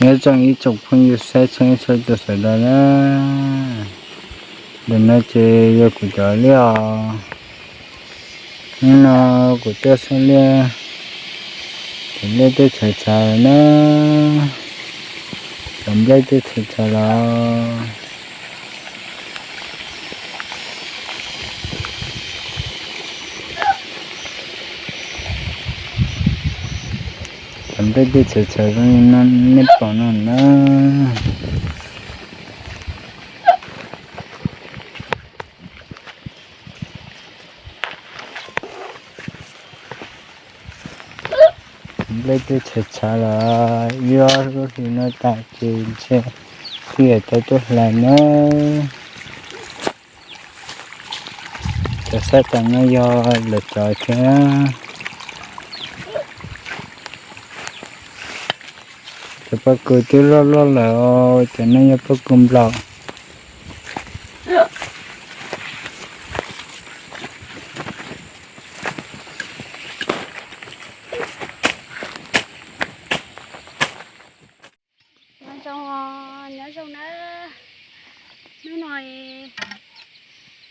Nyob zoo ib tsoom phooj ywg saib txhua leej txhua tus sawv daws na. Ntawm no ces yog kuv cov liaj os. Hnub no kuv tuaj xyuas liaj, cov liaj twb txhawv txhawv na, cov nplej twb txhawv txhawv los. Cov nplej twb txhawv txhawv zoo li no nej pom no na. Nplej twb txhawv txhawv los ib ob lub hlis no tas ces ntshe twb yuav tau tuaj hlais na. Cov sab tom no yog lawv cov thiab. Cov pob kws twb loj loj lawm os, cov no yog pob kws nplaum. Nyob zoo, nyob zoo na. Hnub no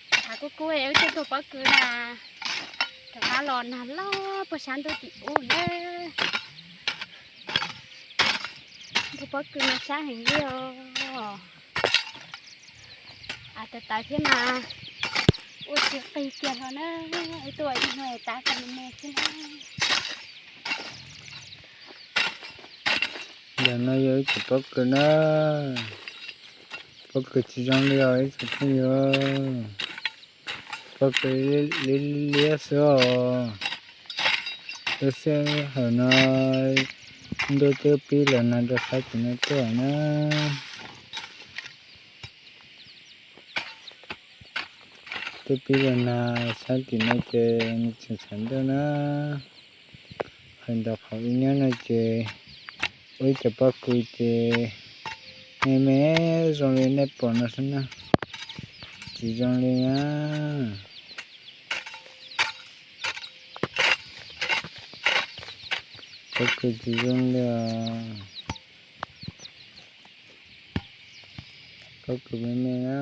thav kub kub es wb tuaj tua pob kws na, rov qab los nag loj puag sab ntuj tim ub na. Tua pob kws mas sab heev li os. Av tawv tawv thiab mas ua tsis qig kiag hlo na. Wb tuaj ib hnub tas kom me me xwb na. Ntawm no yog ib tsoom pob kws na. Pob kws tsis zoo li os ib tsoom phooj ywg. Pob kws liab liab xwb os. Lub sij hawm no ntuj twb pib los nag rau sab tim no tuaj na. Twb pib los nag sab tim no ces nws tseem tshav ntuj na. Hais ntawm qhov wb nyob no ces wb cov pob kws ces me me zoo li nej pom no xwb na, tsis zoo li na. Pob kws tsis zoo li os. Pob kws me me na.